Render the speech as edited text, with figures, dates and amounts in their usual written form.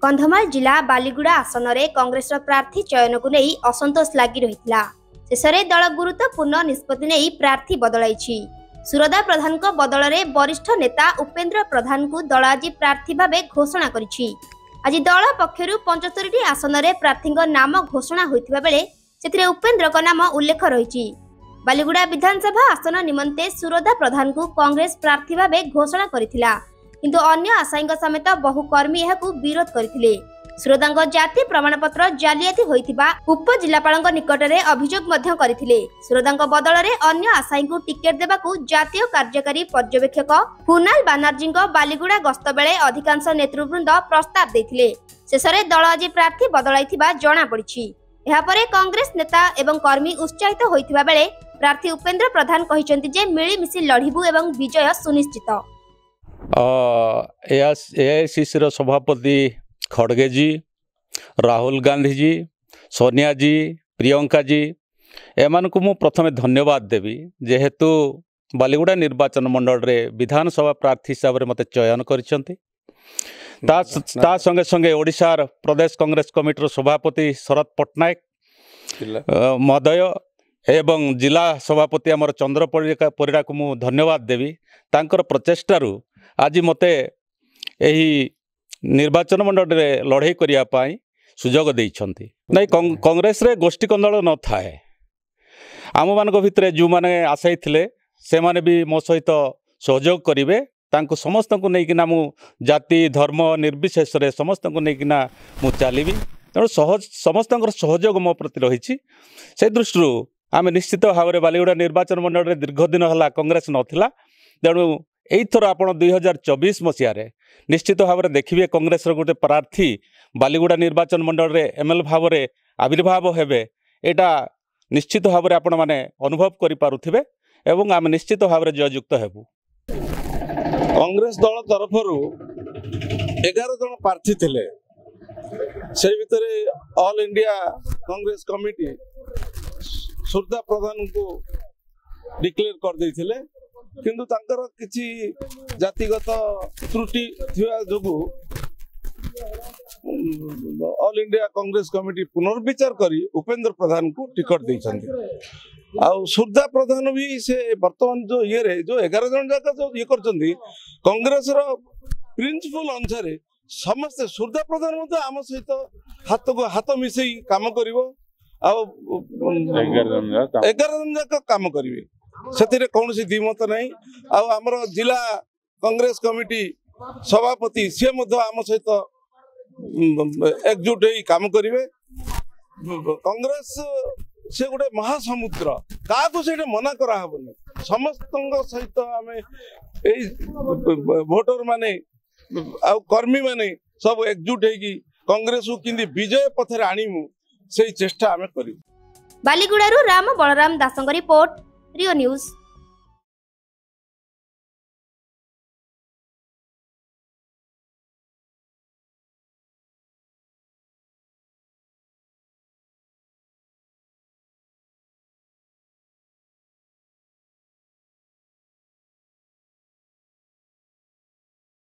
କନ୍ଧମାଳ ଜିଲ୍ଲା ବାଲିଗୁଡ଼ା ଆସନରେ କଂଗ୍ରେସର ପ୍ରାର୍ଥୀ ଚୟନକୁ ନେଇ ଅସନ୍ତୋଷ ଲାଗି ରହିଥିଲା। ଶେଷରେ ଦଳ ଗୁରୁତ୍ୱପୂର୍ଣ୍ଣ ନିଷ୍ପତ୍ତି ନେଇ ପ୍ରାର୍ଥୀ ବଦଳାଇଛି। ସୁରଦା ପ୍ରଧାନଙ୍କ ବଦଳରେ ବରିଷ୍ଠ ନେତା ଉପେନ୍ଦ୍ର ପ୍ରଧାନଙ୍କୁ ଦଳ ଆଜି ପ୍ରାର୍ଥୀ ଭାବେ ଘୋଷଣା କରିଛି। ଆଜି ଦଳ ପକ୍ଷରୁ 75ଟି ଆସନରେ ପ୍ରାର୍ଥୀଙ୍କ ନାମ ଘୋଷଣା ହୋଇଥିବା ବେଳେ ସେଥିରେ ଉପେନ୍ଦ୍ରଙ୍କ ନାମ ଉଲ୍ଲେଖ ରହିଛି। ବାଲିଗୁଡ଼ା ବିଧାନସଭା ଆସନ ନିମନ୍ତେ ସୁରଦା ପ୍ରଧାନଙ୍କୁ କଂଗ୍ରେସ ପ୍ରାର୍ଥୀ ଭାବେ ଘୋଷଣା କରିଥିଲା, କିନ୍ତୁ ଅନ୍ୟ ଆଶାୟୀଙ୍କ ସମେତ ବହୁ କର୍ମୀ ଏହାକୁ ବିରୋଧ କରିଥିଲେ। ସୁରଦାଙ୍କ ଜାତି ପ୍ରମାଣପତ୍ର ଜାଲିଆତି ହୋଇଥିବା ଉପଜିଲ୍ଲାପାଳଙ୍କ ନିକଟରେ ଅଭିଯୋଗ ମଧ୍ୟ କରିଥିଲେ। ସୁରଦାଙ୍କ ବଦଳରେ ଅନ୍ୟ ଆଶାୟୀଙ୍କୁ ଟିକେଟ ଦେବାକୁ ଜାତୀୟ କାର୍ଯ୍ୟକାରୀ ପର୍ଯ୍ୟବେକ୍ଷକ କୁନାଲ ବାନାର୍ଜୀଙ୍କ ବାଲିଗୁଡ଼ା ଗସ୍ତ ବେଳେ ଅଧିକାଂଶ ନେତୃବୃନ୍ଦ ପ୍ରସ୍ତାବ ଦେଇଥିଲେ। ଶେଷରେ ଦଳ ଆଜି ପ୍ରାର୍ଥୀ ବଦଳାଇଥିବା ଜଣାପଡ଼ିଛି। ଏହାପରେ କଂଗ୍ରେସ ନେତା ଏବଂ କର୍ମୀ ଉତ୍ସାହିତ ହୋଇଥିବା ବେଳେ ପ୍ରାର୍ଥୀ ଉପେନ୍ଦ୍ର ପ୍ରଧାନ କହିଛନ୍ତି ଯେ ମିଳିମିଶି ଲଢ଼ିବୁ ଏବଂ ବିଜୟ ସୁନିଶ୍ଚିତ। ଏଆଇସିସିର ସଭାପତି ଖଡ଼ଗେଜୀ, ରାହୁଲ ଗାନ୍ଧୀଜୀ, ସୋନିଆଜୀ, ପ୍ରିୟଙ୍କାଜୀ, ଏମାନଙ୍କୁ ମୁଁ ପ୍ରଥମେ ଧନ୍ୟବାଦ ଦେବି, ଯେହେତୁ ବାଲିଗୁଡ଼ା ନିର୍ବାଚନ ମଣ୍ଡଳୀରେ ବିଧାନସଭା ପ୍ରାର୍ଥୀ ହିସାବରେ ମୋତେ ଚୟନ କରିଛନ୍ତି। ତା ସଙ୍ଗେ ସଙ୍ଗେ ଓଡ଼ିଶାର ପ୍ରଦେଶ କଂଗ୍ରେସ କମିଟିର ସଭାପତି ଶରତ ପଟ୍ଟନାୟକ ମହୋଦୟ ଏବଂ ଜିଲ୍ଲା ସଭାପତି ଆମର ଚନ୍ଦ୍ର ପରିଡ଼ାକୁ ମୁଁ ଧନ୍ୟବାଦ ଦେବି। ତାଙ୍କର ପ୍ରଚେଷ୍ଟାରୁ ଆଜି ମୋତେ ଏହି ନିର୍ବାଚନ ମଣ୍ଡଳୀରେ ଲଢ଼େଇ କରିବା ପାଇଁ ସୁଯୋଗ ଦେଇଛନ୍ତି। ନାଇଁ, କଂଗ୍ରେସରେ ଗୋଷ୍ଠୀ କନ୍ଦଳ ନଥାଏ। ଆମମାନଙ୍କ ଭିତରେ ଯେଉଁମାନେ ଆଶାୟୀ ଥିଲେ, ସେମାନେ ବି ମୋ ସହିତ ସହଯୋଗ କରିବେ। ତାଙ୍କୁ ସମସ୍ତଙ୍କୁ ନେଇକିନା ମୁଁ ଜାତି ଧର୍ମ ନିର୍ବିଶେଷରେ ସମସ୍ତଙ୍କୁ ନେଇକିନା ମୁଁ ଚାଲିବି। ତେଣୁ ସହଜ ସମସ୍ତଙ୍କର ସହଯୋଗ ମୋ ପ୍ରତି ରହିଛି। ସେ ଦୃଷ୍ଟିରୁ ଆମେ ନିଶ୍ଚିତ ଭାବରେ ବାଲିଗୁଡ଼ା ନିର୍ବାଚନ ମଣ୍ଡଳୀରେ ଦୀର୍ଘ ଦିନ ହେଲା କଂଗ୍ରେସ ନଥିଲା। ତେଣୁ ଏଇଥର ଆପଣ 2024 ମସିହାରେ ନିଶ୍ଚିତ ଭାବରେ ଦେଖିବେ, କଂଗ୍ରେସର ଗୋଟେ ପ୍ରାର୍ଥୀ ବାଲିଗୁଡ଼ା ନିର୍ବାଚନ ମଣ୍ଡଳୀରେ ଏମ୍ ଏଲ୍ ଭାବରେ ଆବିର୍ଭାବ ହେବେ। ଏଇଟା ନିଶ୍ଚିତ ଭାବରେ ଆପଣମାନେ ଅନୁଭବ କରିପାରୁଥିବେ ଏବଂ ଆମେ ନିଶ୍ଚିତ ଭାବରେ ଜୟଯୁକ୍ତ ହେବୁ। କଂଗ୍ରେସ ଦଳ ତରଫରୁ 11 ଜଣ ପ୍ରାର୍ଥୀ ଥିଲେ। ସେଇ ଭିତରେ all India Congress committee Surada ପ୍ରଧାନଙ୍କୁ ଡିକ୍ଲେୟାର କରିଦେଇଥିଲେ, କିନ୍ତୁ ତାଙ୍କର କିଛି ଜାତିଗତ ତ୍ରୁଟି ଥିବା ଯୋଗୁଁ ଅଲ୍ ଇଣ୍ଡିଆ କଂଗ୍ରେସ କମିଟି ପୁନର୍ବିଚାର କରି ଉପେନ୍ଦ୍ର ପ୍ରଧାନଙ୍କୁ ଟିକଟ ଦେଇଛନ୍ତି। ଆଉ ସୁରଦା ପ୍ରଧାନ ବି ସେ ବର୍ତ୍ତମାନ ଯୋଉ ଇଏରେ ଯୋଉ 11 ଜଣ ଯାକ ଯୋଉ ଇଏ କରିଛନ୍ତି, କଂଗ୍ରେସର ପ୍ରିନ୍ସିପଲ ଅନୁସାରେ ସମସ୍ତେ, ସୁରଦା ପ୍ରଧାନ ମଧ୍ୟ ଆମ ସହିତ ହାତକୁ ହାତ ମିଶେଇ କାମ କରିବ ଆଉ 11 ଜଣ ଯାକ କାମ କରିବେ, ସେଥିରେ କୌଣସି ଦ୍ୱିମତ ନାହିଁ। ଆଉ ଆମର ଜିଲ୍ଲା କଂଗ୍ରେସ କମିଟି ସଭାପତି ସିଏ ମଧ୍ୟ ଆମ ସହିତ ଏକଜୁଟ ହେଇ କାମ କରିବେ। କଂଗ୍ରେସ ସେ ଗୋଟେ ମହାସମୁଦ୍ର, କାହାକୁ ସେଇଟା ମନା କରାହବନି। ସମସ୍ତଙ୍କ ସହିତ ଆମେ ଏଇ ଭୋଟର ମାନେ ଆଉ କର୍ମୀ ମାନେ ସବୁ ଏକଜୁଟ ହେଇକି କଂଗ୍ରେସକୁ କେମିତି ବିଜୟ ପଥରେ ଆଣିବୁ, ସେଇ ଚେଷ୍ଟା ଆମେ କରିବୁ। ବାଲିଗୁଡ଼ାରୁ ରାମ ବଳରାମ ଦାସଙ୍କ ରିପୋର୍ଟ, ରିଓ ନ୍ୟୁଜ୍।